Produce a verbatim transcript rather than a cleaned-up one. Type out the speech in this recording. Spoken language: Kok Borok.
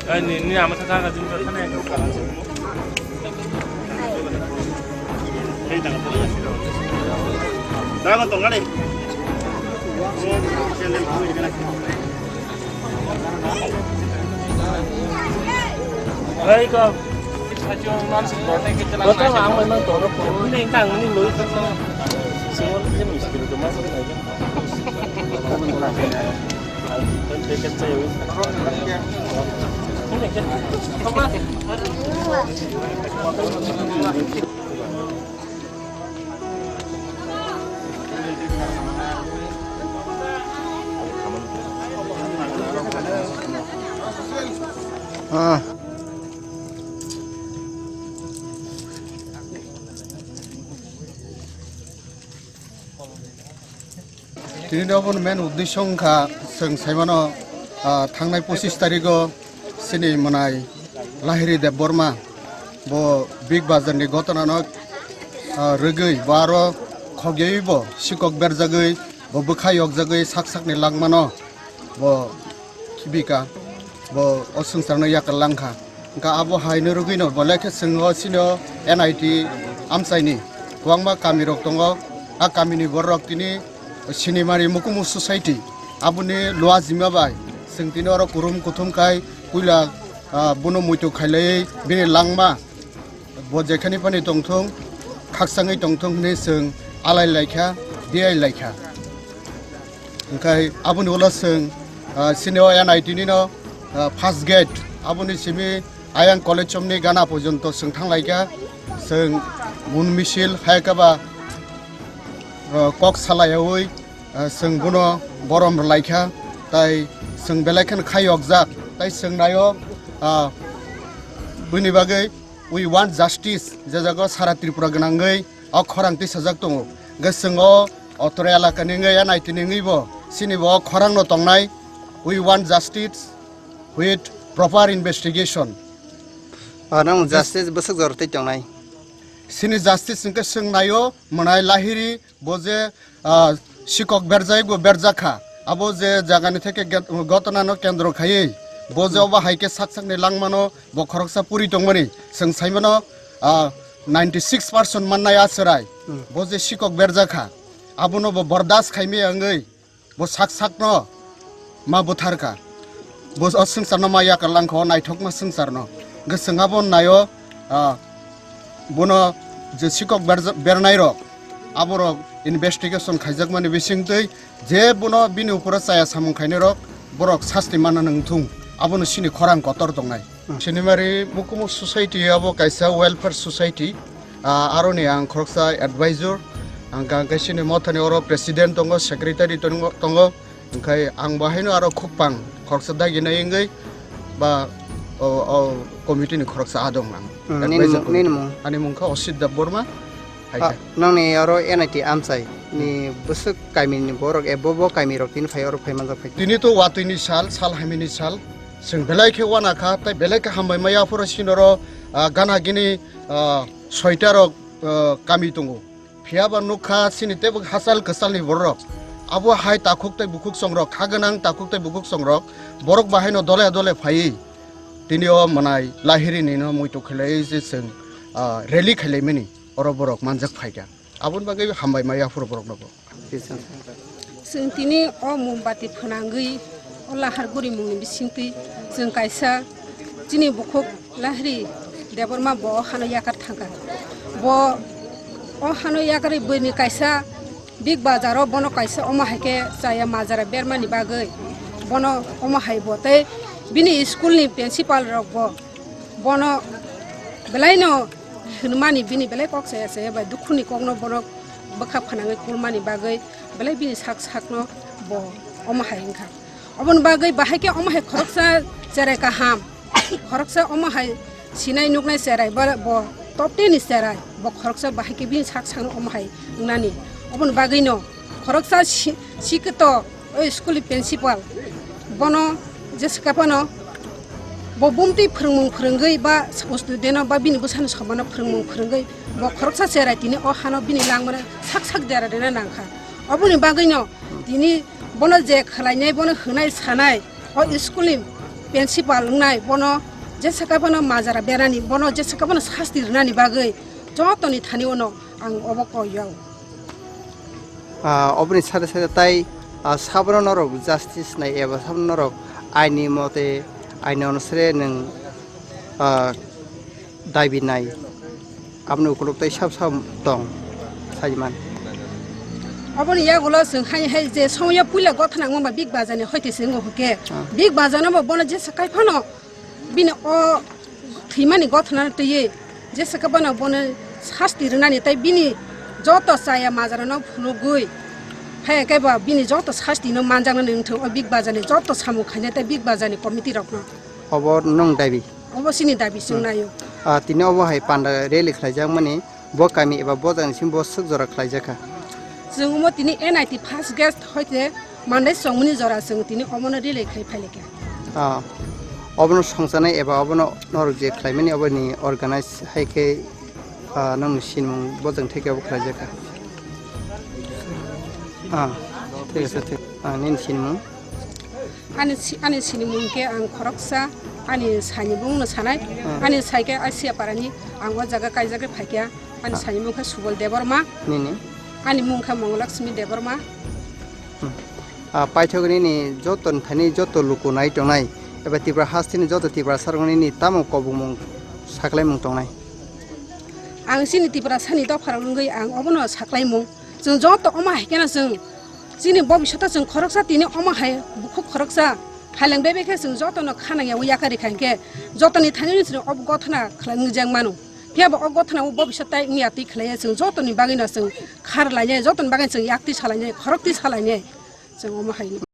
Ai, ni, ni ama thangka jin thangka ne. Hei, tang, tang. Dago tong kali. Hei, ko. Ah. Tini obo main uddesho wngkha, chwng saimano, ah, thangnai pochis tarigo chini mwnai Lahiri Debbarma bo Big Bazar ni gotona no, ah, rwgwi bo aro khogyaui bo sikok berjagwi bo bwkha yokjagwi sak sakni langmano bo khibika, bo o swngcharno yakar langkha. Hwnkha abo haino rwgwino bo lekhe chwng o chini o N I T amchaini kwbangma kamirok tongo. A kamini bororok tini sinimari Mukumu Society aboni luajima bai chwng tini oro kurum kuthum khai puila, ah, bono muitu khailaiwi bini langma bo jekhani phani tongthung, khakchangwi tongthung hwnwi chwng alai laikha, diyai laikha. Hwnkhe aboni ulo chwng, ah, chini o N I T ni no, ah, first gate, aboni simi ayang college chomni gana porjonto chwng thang laikha. Chwng mun misil hai khe ba, ah, kok salaiyaui, ah, chwng bono borom rwlaikha, tai chwng belai kheno khai yokjak, tai chwng naio, ah, bini bagwi "We want justice," je jago sara Tripura gwnangwi o khorang tisajak tongo. Hwnkhe chwng o otro elaka ni wngwi, N I T ni wngwi bo chini bo o khorang no tongnai, "We want justice with proper investigation." Ah, nang justice bwswk jora twi tongnai? Chini justice hwnkhe chwng naio mwnai Lahiri bo je, ah, sikok berjak bo berjak kha. Abo je jagani theke get-, gotona no kendro khaiwi bo je obo hai khe sak sakni langmano bo khoroksa puri tongmani chwng saimano, ah, ninety six percent mannai a chwrai. Hmm. Bo je sikok berjak kha, abono bo bordas khaimaya wngwi bo sak sakno ma butharkha. Bo o swngcharno ma yakar langkha, o naithokma swngcharno. Hwnkhe chwng abo naio, ah, bono je sikok berja-, bernairok, aborok investigation khaijakmani bisingtwi je bono bini uporo chaya samung khainairok, borok sasti manna nangthung, abono chini khorang kotor tongnai. Hmm. Sinimari Mukumu Society abo kaisa welfare society, ah, aroni ang khoroksa advisor, ang khe chini mothani oro president tongo, secretary tongo, tongo. Hwnkhe ang bo haino aro khukpang khoroksa dagi nai wngwi ba o, o committee ni khoroksa adong ang. Hmm, nini advisor mung, committee. Nini mung? Ani mung kha Osit Debbarma. Hai Ah, khe. Nangni oro N I T amchai ni bwswk kamini borok ebo bo kamirok tini phai oro phai manjak phai. Tini to watwi ni sal, sal hamya ni sal. Chwng belai khe wana kha, tei belai khe hambai maya phuru sinoro, ah, gana gini, ah, soita rok, ah, kami tongo. Phiya ba nukha chini teibo hachal kwchalni borok. Abo hai takhuk tei bukhuk songrok, kha gwnang takhuk tei bukhuk songrok, borok bahaino dole dole phaiwi tini o mwnai Lahiri ni no muitu khlaiwi je chwng, ah, rally khlaimani oro borok manjak phaikha. Aboni bagwi hambai maya phuru borok no bo. Chwng tini o mombati phwnangwi o lahar gurimungni bisingtwi chwng kaisa chini bukhuk Lahiri Debbarma bo o hano yakar thangkha. Bo o hano yakarwi bwini kaisa Big Bazar o bono kaisa omo hai khe chaya majra bermani bagwi bono omo hai bo tei bini school ni principal rok bo bono belaino hwnmani bini belai kok chaya chaya bai dukhuni kokno bono bwkha phanangwi kulmani bagwi belai bini sak sakno bo omo hai wngkha. Oboni bagwi bahai khe omo hai khoroksa cherai kaham, khoroksa omo hai sinai nuknai cherai bo, bo top ten ni cherai, bo khoroksa bahai khe bini sak sakno omo hai wngnani. Oboni bagwino khoroksa si-, sikito o school ni principal bono jesa khe phano bo bumtwi phwrwngmung phwrwngwi ba student no ba bini bwsano somano phwrwngmung phwrwngwi bo khoroksa cherai tini o hano bini langmano sak sak dera rina nangkha. Oboni bagwino tini bono je khwlainai, bono hwnai sanai, o school ni principal wngnai, bono jesa khe phano majra berani, bono jesa khe phano sasti rwnani bagwi jotoni thani ono ang obo koi o. Ah, oboni sade sade tai, ah, sabono norok justice nai eba sabono norok aini mote, aini onusare nwng, ah, Dabi nai. Aboni ukuluk tei sab sab tong. Saiman. Oboni yagulo chwng hai hai je somoyo puila gothana wngma Big Bajar ni hoite se wngo hwnkhe. Ah. Big Bajar no bo bono jesa kai phano bini o thwimani gothana twiwi jesa kai bono bono sasti rwnani tei bini joto chaya majra no phunugwi phai khe bo bini joto sasti no manjaknani wngthung o Big Bajar ni joto samung khainai tei Big Bajar ni committee rok no. Obo nwng dabi? Obo chini dabi, chwng naio. Ah, tini obo hai panda rally khlaijakmani, bo kami eba bo jagani simi bo swk jora khlaijakha? Chwng omo tini N I T first guest hoite mandai chongmani jora chwng tini omono rally khai phailaikha. Ah, obono songchanai eba obono norok je khlaimani oboni organize hai khe, ah, nokni sinimung bo jang theke obo khlaijakha? Ah, thik ase, thik. Ah, nini sinimung? Ani si-, ani sinimung khe ang khoroksa, ani saini bumungno sanai. Hmm. Ani sai khe Asiaparani, ang o jaga kaijagwi phaikha. Ani Ah. saini mung khe Subol Debbarma. Nini? Ani mung khe Mongolakshmi Debbarma. Hmm. Ah, paithak nini joto thani joto luku nai tongnai, eba Tripura hasteni joto Tiprasa rok nini tamo kobongmung saklaimung tongnai? Ang chini Tiprasani dopharok wngwi ang obono saklaimung. Chwng joto omo hai kheno chwng chini bobishoto chwng khoroksa tini omo hai bukhuk khoroksa phaileng bebekhe chwng jotono khanang yaui yakarikha hinkhe jotoni thani chwng obo gothana khlai wngjak mano. Phiya bo o gothana o bobishoto tai wngya twi khlaiya chwng jotoni bagwino chwng kharlainai, jotoni bagwino chwng yaktwi salainai, khoroktwi salainai chwng omo hai.